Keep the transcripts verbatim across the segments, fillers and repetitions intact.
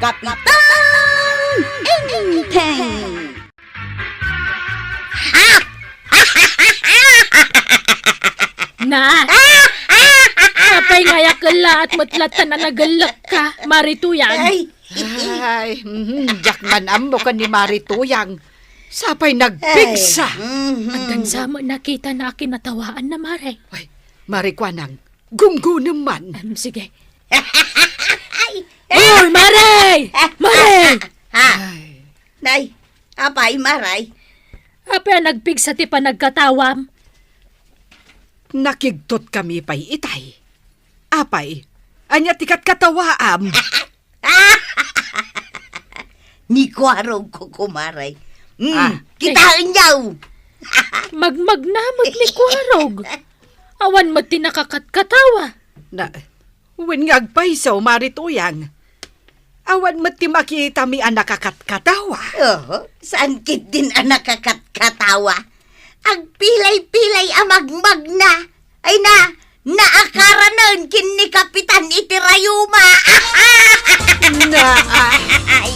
Kapitan Enteng! Na, apay nga ayakellaat met latta a nagellekka, Mari Tuyang? Ay, Ay, mhm, diak man ammo ken ni Mari Tuyang. Sapay nagpigsa. Ay, mhm. Addan sa met nakitana a kinatawaanna, Mare. Ay, Mari Kuanang, gunggonem man. Em, sige. Ay, Uy, Mare! Mare! Ha? Ay. Nay, apay, Maray? Apay a nagpigsa ti panagkatawam? Nakigtotkami pay itay. Apay, ania ti katkatawaam? Ni Kuarog ko, kumare. Mm, Ah. Kitaenyo! Magmagna met ni Kuarog. Awan met ti nakakatkatawa. Na, wen nga agpayso, Mari Tuyang. Awan met ti makitami a nakakatkatawa. Oo, saan ketdin a nakakatkatawa? Agpilay-pilay a magmagna. Ay na, naakaranen ken ni Kapitan iti rayuma. Na, ah. Ay.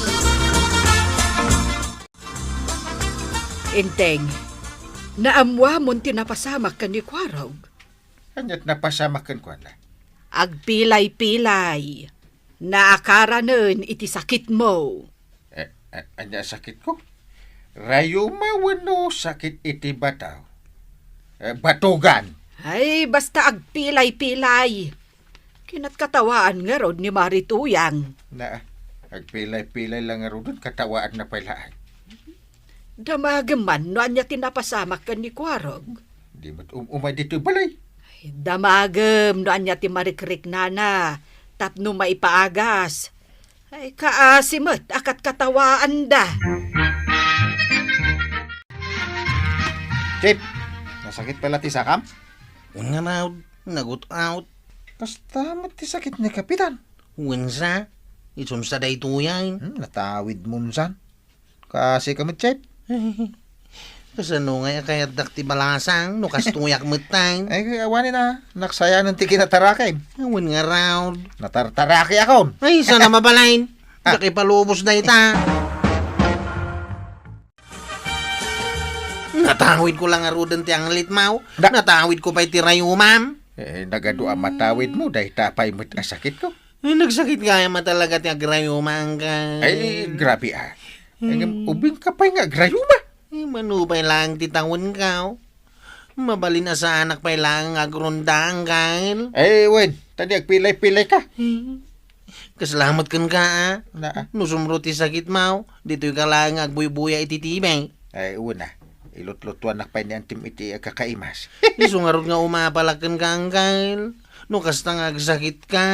Enteng, naammuamon ti napasamak ken ni Kuarog. Aniat napasamak kenkuana? Agpilay-pilay. Naakaranen iti sakitmo. Eh, a-, ania sakitko? Rayuma wenno sakit iti bataw? Eh, batugan. Ay, basta agpilay-pilay. Kinatkatawaan ngarud ni Mari Tuyang. Na, agpilay-pilay la ngaruden, katawaanna pay laeng. Damagem man no ania ti napasamak ken ni Kuarog. Di met um-, umay ditoy balay. Ay, damagem no ania ti marikriknana tapno maipaagas. Ay, kaasi met a katkatawaanda. Chief, nasakit pay la ti sakam? Wen ngarud, nagut-out. Kasta met ti sakit ni Kapitan. Wen sa, isun sa daytoyen. Hmm, natawidmon san. Kaasi ka met, Chief? Kasano ngay a kayatdak ti balasang no kastoyak metten? Ay, awanen a, naksayaanen ti kinatarakim. Wen ngarud. Natartarakiakon. Ay, saan a mabalin. Ah. Diak ipalubos dayta. Natawidko la ngaruden ti anglitmo. Da- Natawidko pay ti rayumam. Eh, nagadu a matawidmo, dayta pay met a sakitko. Ay, nagsakit gayam a talaga ti agrayuma, Uncle. Ay, grabe, ah. Ay, ngem, hmm, ubingka pay nga agrayuma. Ay, mano pay laeng ti tawenko. Mabalin a saanak pay laeng nga agronda, Uncle. Ay, wen, ta di agpilay-pilayka. Hmm. Kasla met kenka, ah. Na, ah. No sumro ti sakitmo, ditoyka laeng nga agbuybuya iti T V. Ay, wen a. Ilutlutuannak pay ni Antim iti agkakaimas. Isu ngarud nga umapalak kenka, Uncle. No kasta nga agsakitka.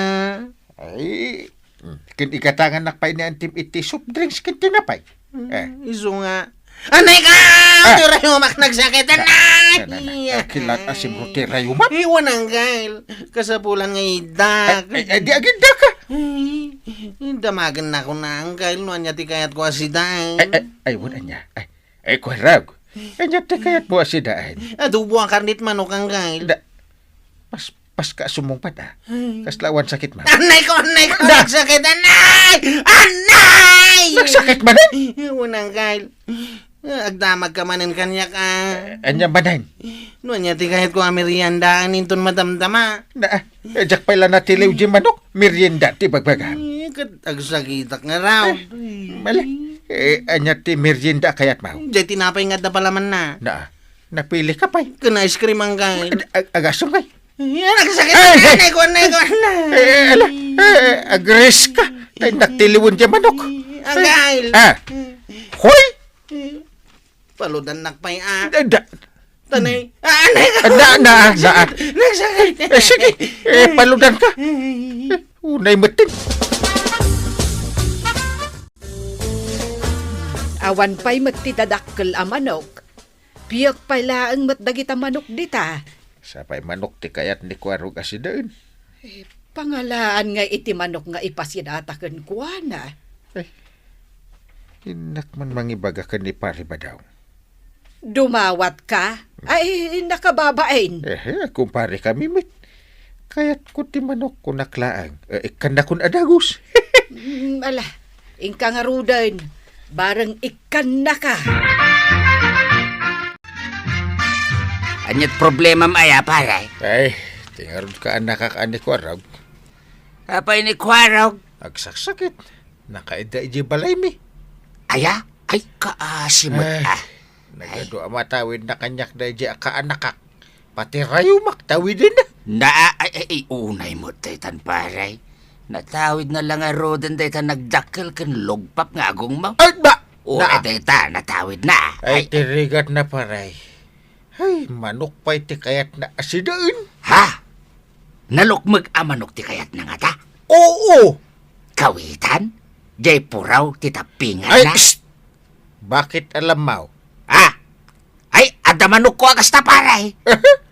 Ay, mm, ken igatangannak pay ni Antim iti soft drinks ken tinapay. Mm, eh. Isu nga. Anay ka! Ah! Ti rayumak nagsakit, na, anay! Na, na, na. Ay, kilat a simro ti rayumak? Iwan, Uncle. Kasapulan nga iddak. Ay, ay, ay, di agiddak ka. Ay, damagen na ko na, Uncle. No ania ti kayatko a sida, eh. Ay, ay, ay, wen ania. Ay, Ay, Kuarog, ania ti kayatmo a sidaen? Adobo a karnet manok, Uncle. Da, pas-, paska a sumungpet, ah. Ay. Kasla awan sakitmo? Anay ko, anay ko, da- nagsakit, anay! Anay! Nagsakit manen? Wen, Uncle. Agdamagka manen kaniak, ah. Eh, ania manen? No ania ti kayatko a meriendaen inton madamdama. Na, eh, diak pay la natiliw di manok. Merienda ti bagbagam. Eh, ket agsakitak ngarud. Eh, ala, eh, ania ti merienda a kayatmo? Diay tinapay nga adda palamanna. Na, napilika pay. Ken ice cream, Uncle. Ag-, ag-, agasem kay. Eh, nagsakit. Ay, ay. Anay ko, anay ko, anay. Eh, ala, eh, agriska. Ay, nagtiliwen diay manok. Uncle. Ah. Hoy! Eh, paludannak pay, ah. Da, da, Tanay. Ah, anay ka. Ah, na, na, na. Nagsakit. Eh, sige. Eh, paludanka. Eh, unay metten. Awan pay met ti dadakkel a manok. Piek pay laeng met dagita manok dita. Sapay manok ti kayat ni Kuarog a sidaen. Eh, pangalaan nga iti manok nga ipasidata kenkuana. Eh, innak man mangibaga ken ni Pari Badong. Dumawatka? Ay, nakababain. Eh, eh, kumpare kami met. Kayatko ti manok, kunak laeng. Eh, ikkannakon a dagus. Mm, ala, Inka ngaruden, bareng ikkannaka. Ania't problemam aya, pare? Ay, ti ngarud kaannakak a ni Kuarog. Apay ni Kuarog? Agsaksakit. Nakaidda idiay balaymi. Aya? Ay, kaasi met, Ay, ah. Nagadu a matawidna kaniak daydiay a kaannakak. Pati rayumak, tawiden. Na, ay, ay, ay, unay met daytan, pare. Natawidna la ngaruden dayta nagdakkel ken lugpap nga agongmo. Ay, ba? O, Na. ay, dayta, natawidna. Ay, Ay, ti rigatna, pare. Ay, manok pay ti kayatna a sidaen. Ha? Nalukmeg a manok ti kayatna ngata? Oo. Kawitan? Jay puraw ti tappinganna? Ay, psst! Bakit alam mo? Ah! Ay, adda manokko a kasta, pare.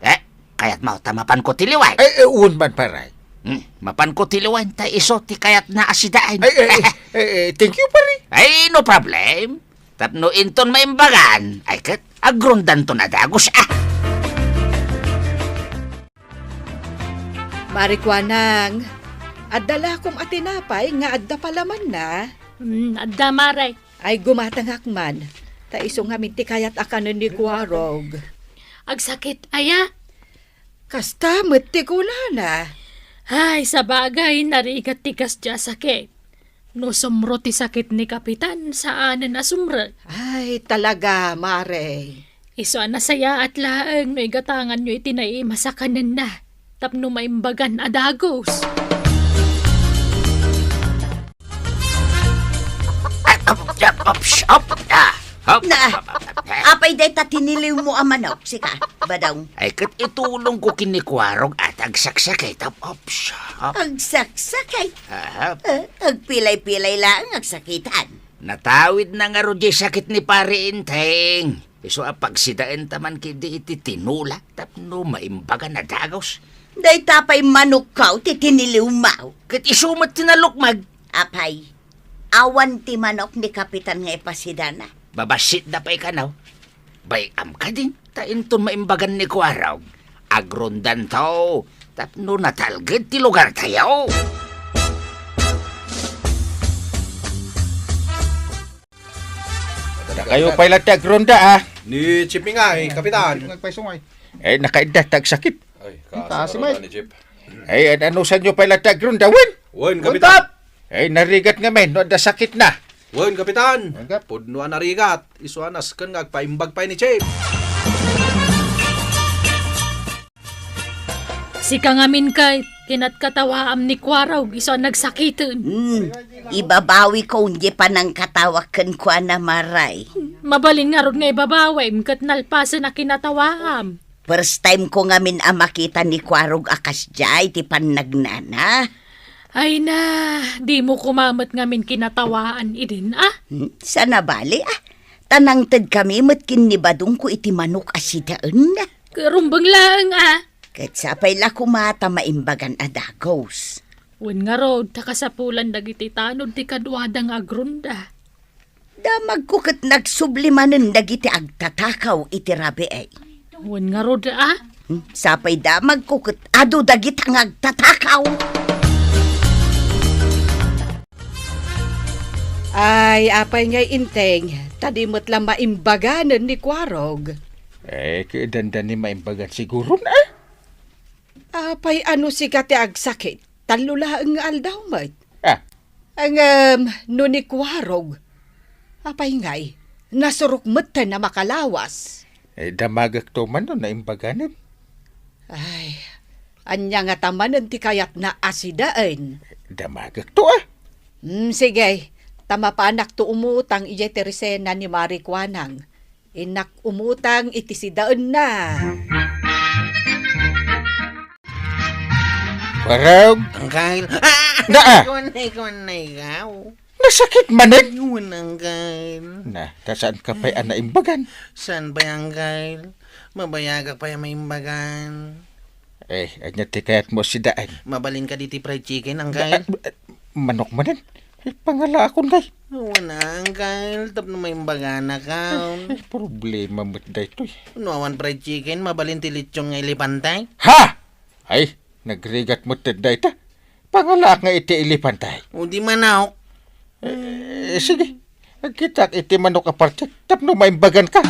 Eh, kayatmo ta mapanko ti liwen? Ay, eh, wen man, pare. Hmm, mapanko ti liwen ta isu ti kayatna a sidaen. Ay, ay, ay, ay, ay, thank you, pare. Ay, no problem. Tapno inton maimbagan, ay ket agrondanton a dagus, ah. Mare Kuanang, adda lakom a tinapay nga adda palamanna? Hmm, adda, mare. Ay, gumatangak man, ta isu ngamin ti kayat a kanen ni Kuarog. Agsakit aya? Kasta met ti kunana. Ay, sabagay, narigat ti kasdi a sakit. No sumro ti sakit ni Kapitan, saanen a sumrek. Ay, talaga, mare. Isu a nasayaat laeng no igatanganyo iti naimas a kanenna, tapno maimbagan a dagus. Ay, up, up, up, up, ah, up, Na, up, up, up, up. Apay dayta tiniliwmo a manok, sika, Badong? Ay, ket itulongko ken ni Kuarog a ta agsaksakit, up, up, up. Agsaksakit? Aha. Eh, agpilay-pilay laeng agsakitan. Natawidna ngarud diay sakit ni Pare Enteng. Isu a pagsidaenta man ketdi iti tinola tapno maimbagan a dagus. Dayta pay manokko ti tiniliwmo. Ket isu met ti nalukmeg. Apay, awan ti manok ni Kapitan nga ipasidana? Babassitda pay kano. Bay-am kadi, ta inton maimbagan ni Kuarog, agrondanto tapno natalged ti lugartayo. Dakayo pay latta agronda, ah. Ni Chief nga, eh, Kapitan. Nagpaysungay. Eh, nakaidda ta agsakit. Ay, Ay, kasi kasi may ni Chief. Ay, an-, anusanyo pay latta agronda, wen? Wen, Wen, Kapitan. Kap! Ay, narigat ngamin, no, adda sakit na. Wen, Kapitan. Wen, Kap. Pudno a narigat. Isu a nasken nga agpaimbag pay ni Chief. Sika ngamin kay, kinatkatawaam ni Kuarog, isu a nagsakiten. Hmm, ibabawiko diay panangkatawak kenkuana, Maray. Mabalin ngarud nga ibabawim ket nalpasen a kinatawaam. First time ko ngamin a makita ni Kuarog a kasdiay ti pannagnana. Ay na, dimo koma met ngamin kinatawaan idin, ah? Hmm, saan a bali, ah? Ta nangtedkami met ken ni Badongko iti manok a sidaen. Ket rumbeng laeng, ah. Ket sapay la koma ta maimbagan a dagus. Wen ngarud, ta kasapulan dagiti tanod ti kaduada nga agronda. Damagko ket nagsubli manen dagiti agtatakaw iti rabii. Wen ngarud, ah? Hmm, sapay damagko ket adu dagita nga agtatakaw. Ay, apay ngay Enteng, ta di met la maimbaganen ni Kuarog. Eh, kidanda ni maimbagan siguron, ah? Apay, ano sika ti agsakit? Tallo laeng nga aldaw met. Ah. Ngem, no ni Kuarog, apay ngay, nasurok metten a makalawas. Eh, damagekto man no naimbaganen. Ay, ania ngata manen ti kayatna a sidaen? Damagekto, ah. Hmm, sige, ta mapanakto umutang idiay teresena ni Mari Kuanang. Innak umutang iti sidaenna. Kuarog. Angkel. Ah! Naa! Kuanay, kuanay, ikaw. Nasakit manen? Yun, Angkel. Na, ta saan ka pa'y a naimbagan? Saan pa'y, Angkel? Mabayagak pa'y a maimbagan. Eh, anya ti kayatmo sidaen? Mabalin kadi ti fried chicken, Angkel? Ah, ah, manok manen? Eh, pangalaakon, day. Wen, Angkel, tapno maimbaganak. Eh, problema met daytoy. No awan fried chicken, mabalin ti lechon nga elepante? Ha! Ay, nagrigat met dayta. Pangalaak nga iti elepante. O di manok. Eh, Eh, sige. Agkitak iti manok a partek tapno maimbaganka.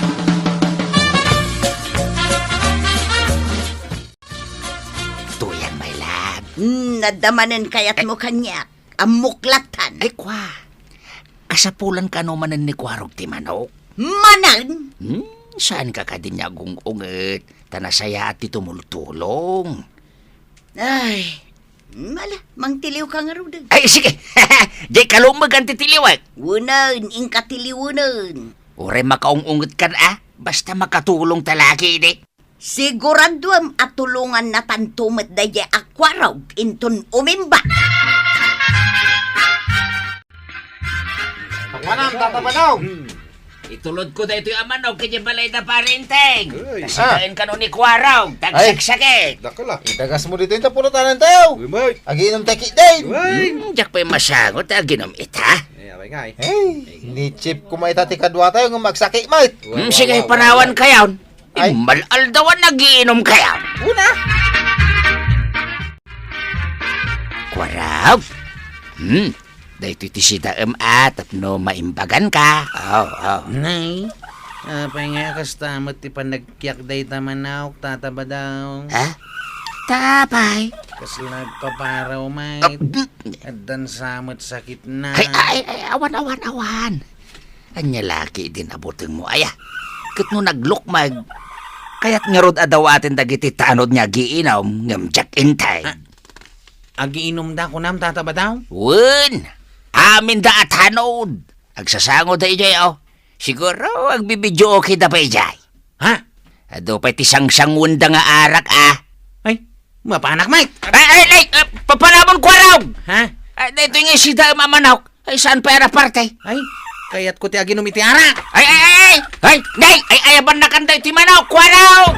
Tuyan, my love. Hmm, adda manen kayatmo kaniak. Ammok lattan. Ay, kwa. Kasapulan kano manen ni Kuarog ti manok? Manen? Hmm, saan ka kadi nga agung-unget? Ta nasayaat ti tumultulong. Ay, ala, mangtiliw ka ngaruden. Ay, sige. Di ka lumegan ti tiliwek. Wenen, inka tiliwenen. Uray makaung-unget kan, a? Basta makatulong ta lagi, di. Siguraduem a tulongannatanto met daydiay a Kuarog inton umimba. Manam, Tata Badaw. Hmm. Itulodko daytoy a manok idiay balayda, Pare Enteng. Uy. Kasi Ah. kain kano ni Kuarog, Ay. tagsaksakit. Dakkel, a. Idagasmo ditoy ta puno tanan tayo. Uy, mate. Agiinom tayo, Kidin. Uy. Hmm, diak pay masango ta aginom ita. Eh, apay ngay? Hey, ni Chief kuma ita ti kadua tayo nga magsakit, mate. Hmm, sige, panawan kayon. Ay. Immal-aldawan nagiinom kaya. Una. Kuarog. Hmm. Daytoy ti sidaem a tapno maimbaganka. Oh, oh. Nay, apay nga kasta met ti panagkiak dayta manok, Tata Badaw? Ha? Tapay? Kasla agpaparaw, mate. Ah, mm. Addan sa met sakitna. Ay, ay, ay, awan, awan, awan. Ania la ketdin a butengmo aya? Ket no naglukmeg, kayat ngarud a dawaten dagiti tanod nga agiinom ngem diak intay. Ah, agiinumda kunam, Tata Badaw? Wen, aminda a tanod. Agsasangoda idiay, o. Siguro, agbi-videoke da pay idiay. Ha? Adu pay ti sangsanguenda nga arak, a. Ay, mapanak, mate. Ay, ay, ay, ah, papanamon, Kuarog! Ha? Ay, daytoy nga sidaem a manok. Ay, saan pay a naparte? Ay, kayatko ti aginom iti arak. Ay, ay, ay, ay! Ay, nay! Ay, ayabannakan daytoy manok, Kuarog!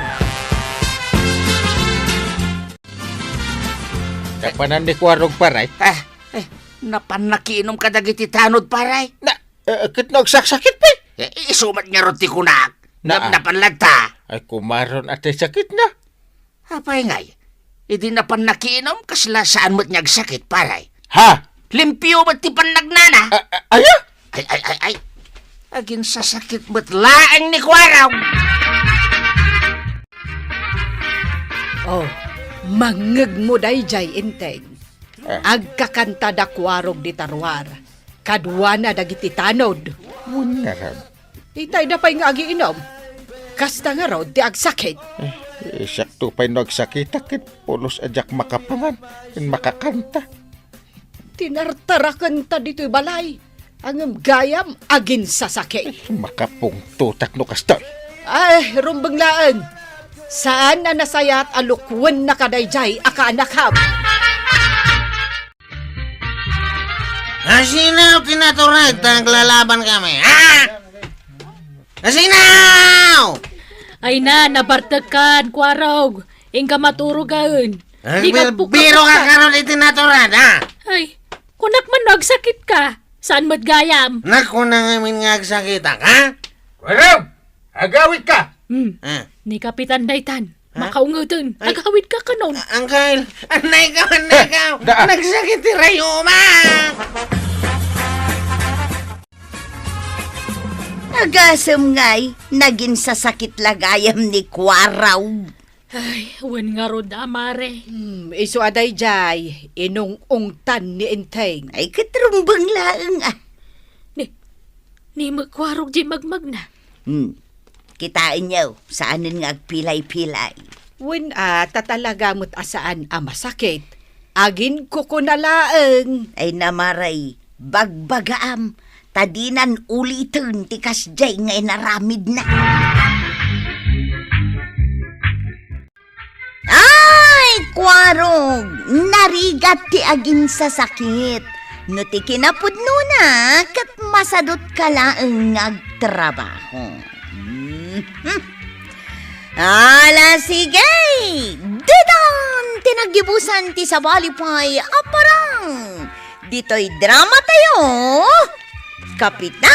Kapanan ni Kuarog, pare. Ah, eh, napan nakiinom kadagiti tanod, pare? Na, eh, ket no agsaksakit pay? Eh, isu met ngarud ti kunak. Na, ah. Napnapan latta. Ay, kumaron a ti sakitna. Apay ngay, idi napan nakiinom, kasla saan met nga agsakit, pare? Ha? Limpio met ti pannagnana. A-, a-, aya? Ay, ay, ay, ay. Aginsasakit met laeng ni Kuarog. Oh, mangngegmo daydiay, Enteng. Ah. Agkakanta da Kuarog dita ruar. Kaduana dagiti tanod. Wen ngarud. Itayda pay nga agiinom. Kasta ngarud ti agsakit. Eh, siakto pay no agsakitak ket pulos a diak makapangan ken makakanta. Tinartarakenta ditoy balay. Ngem gayam aginsasakit. Eh, makapungtotak no kastoy. Ay, rumbeng laeng. Saan a nasayaat a lukuenna kadaydiay a kaanakam. Asino ti natured ta aglalaban kami, ha? Asino? Ay na, nabartekkan, Kuarog. Inka maturogen. Ay, Di ka bil-, pukpukpukpuk. Biro ka karon iti natured, ha? Ay, kunak man no agsakit ka. Saan met gayam? Nakuna ngamin nga agsakitak, ha? Kuarog! Agawid ka! Hmm. Ah. Ni Kapitan daytan. Ha? Makaungeten. Ay. Agawid ka kanon. A-, Uncle, anay ka, anay ka. Da- Nagsakit ti rayuma. Agasem ngay, naginsasakit la gayam ni Kuarog. Ay, wen ngarud a, mare. Hmm, isu a daydiay, inung-ungtan ni Enteng. Ay, ket rumbeng laeng, a. Ni, ni Kuarog di magmagna. Hmm. Kitaenyo, saanen nga agpilay-pilay. Wen a, ta talaga met a saan a masakit. Aginkukuna laeng. Ay, na, mare, bagbagaam, ta dinan uliten ti kasdiay nga inaramidna. Ay, Kuarog, narigat ti aginsasakit. No ti kinapudnona, ket masadutka laeng nga agtrabaho. Mhm. Ala, sige! Ditan ti naggibusan ti sabali pay a parang. Ditoy drama tayo, Kapitan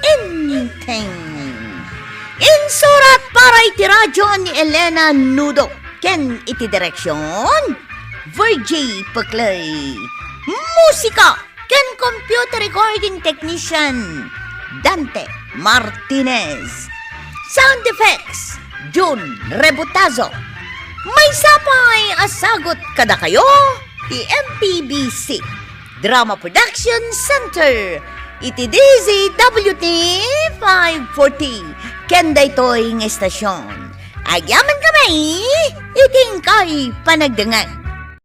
Enteng. Insurat para iti radyo ni Elena Nudo ken iti direksyon, Virgie Peclay. Musika ken Computer recording technician, Dante Martinez. Sound effects, Jun Rebutazo. Maysa pay a sagut kadakayo ti M P B C Drama Production Center iti D Z W T five forty. Ken daytoy nga estasion, agyamankami iti inkay panagdengngeg.